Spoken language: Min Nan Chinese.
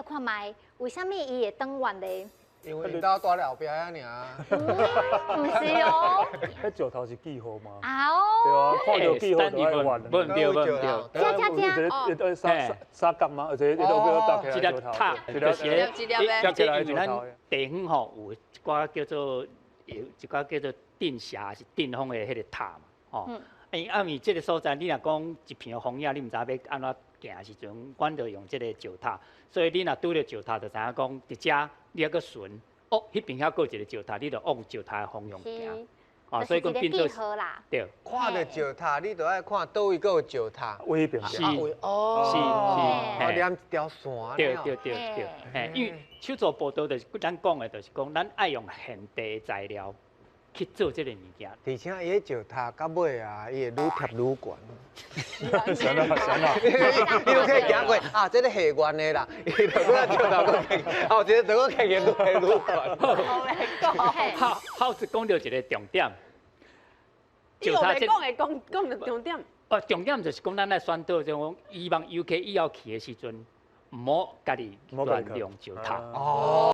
叫看覓，為啥物伊會轉彎咧？因為𪜶兜蹛咧後壁遐爾。毋是哦。彼石頭是記號嗎？啊哦。對啊，看著記號就愛彎。無毋對，無毋對。遮遮遮。一個三三角嗎？一個一個搭起來一粒塔，就是一粒這因為咱地方吼有一寡叫做有一寡叫做鎮邪是鎮風的彼個塔嘛，吼。因啊，因這个所在，你若講一片荒野，你毋知影欲按怎行的時陣，阮就用這个石塔。所以你若拄著石塔，就知影講佇遮你抑閣巡，哦，彼邊遐閣有一個石塔，你就往石塔的方向行。啊，所以講變做對。看著石塔，你就愛看佗位閣有石塔。位彼邊。是哦，是是，連一條線。對對對對，嘿，因為手作步道就是咱講的，就是講咱愛用現地的材料去做這个物件。而且伊彼石塔到尾啊，伊會愈疊愈懸。神啊神啊！你有可以行過啊，這个下懸的啦，伊就閣石頭閣起，哦，這個就閣起愈來愈懸。好，好，是講著一个重點。你有袂講會講講著重點。哦，重點就是講咱愛宣導，就講希望遊客以後去的時陣，毋好家己亂用石塔。哦。